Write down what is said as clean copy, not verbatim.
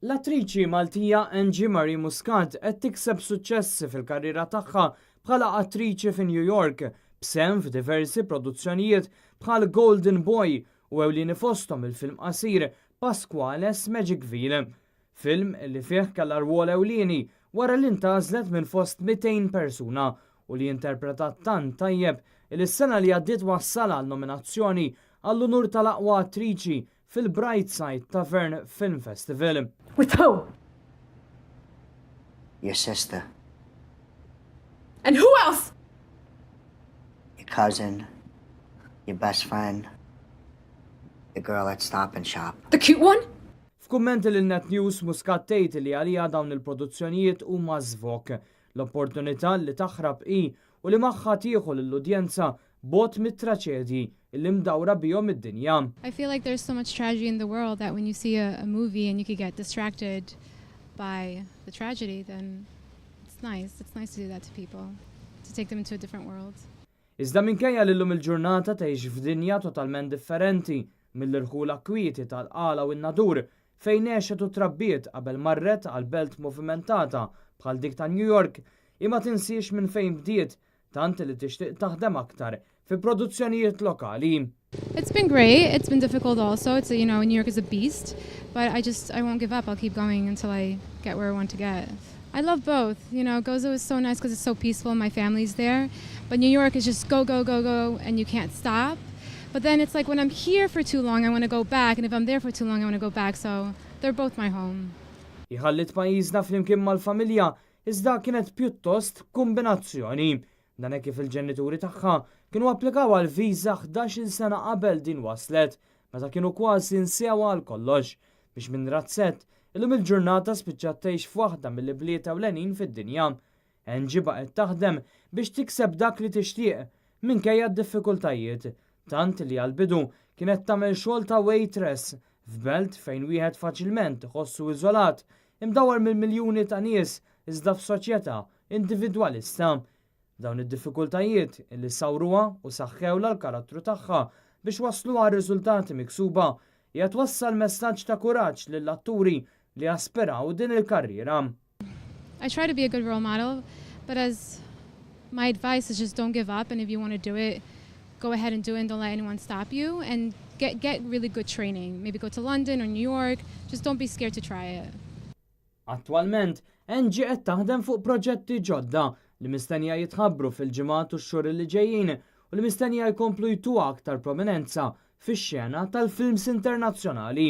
L-attriċi Maltija Angie Marie Muscat qed tikseb suċċessi fil-karriera tagħha bħala attriċi fi New York, b'sehem f'diversi produzzjonijiet bħal Golden Boy u ewlieni fosthom il-film qasir Pasquale's Magic Veil. Film li fih kellha rwol ewlieni wara li ntgħażlet minn fost 200 persuna u li interpretat tant tajjeb li s-sena li għaddiet wassal għal nominazzjoni għall-unur tal-aqwa attriċi fil-Brightside Tavern Film Festival. With who? Your sister. And who else? Your cousin. Your best friend. The girl at Stop and Shop. The cute one? F'kummenti lil Net News, Muscat tgħid li għaliha dawn il-produzzjonijiet huma żvog, l-opportunità li taħrab hi u li magħha tieħu lill-udjenza bogħod mit-traċedji li mdawra bihom id-dinja. I feel like there's so much tragedy in the world that when you see a movie and you could get distracted by the tragedy, then it's nice. It's nice to do that to people, to take them into a different world. Iżda minkejja li llum il-ġurnata tgħix f'dinja totalment differenti mill-irħula kwieti tal-Qala u n-Nadur fejn għexet u trabbiet qabel marret għal belt movimentata bħal dik ta' New York, imma tinsiex minn fejn bdiet, tant li tixtieq taħdem aktar fi produzzjonijiet lokali. It's been great. It's been difficult also. It's a, you know, New York is a beast, but I just I won't give up. I'll keep going until I get where I want to get. I love both. Gozo is so nice because it's so peaceful. My family's there, but New York is just go, go, go, go, and you can't stop. But then it's like when I'm here for too long, I want to go back, and if I'm there for too long, I want to go back. So they're both my home. Ħalliet pajjiżna flimkien mal-familja iżda kienet pjuttost kombinazzjoni. Dan hekk kif il-ġenituri tagħha kienu applikaw għal viża 11 sena qabel din waslet, meta kienu kważi nsewha għal kollox, biex minn razzett illum il-ġurnata spiċċat tgħix f'waħda mill-bliet ewlenin fid-dinja. Angie baqgħet taħdem biex tikseb dak li tixtieq minkejja d-diffikultajiet, tant li għal-bidu kienet tagħmel xogħol ta' waitress f'belt fejn wieħed faċilment iħossu iżolat, imdawar mill-miljuni ta' nies iżda f'soċjetà individwalista. Dawn id-diffikultajiet illi sawruha u saħħewla l-karattru tagħha biex waslu għal riżultati miksuba hija twassal messaġġ ta' kuraġġ lill-atturi li aspiraw din il-karriera. I try to be a good role model, but as my advice is just don't give up, and if you want to do it, go ahead and do it and don't let anyone stop you, and get really good training. Maybe go to London or New York. Just don't be scared to try it. Attwalment, Angie qed taħdem fuq proġetti ġodda li mistennija jitħabbru fil-ġimgħat u x-xhur li ġejjin u li mistennija jkomplu jtuha aktar prominenza fix-xena tal-films internazzjonali.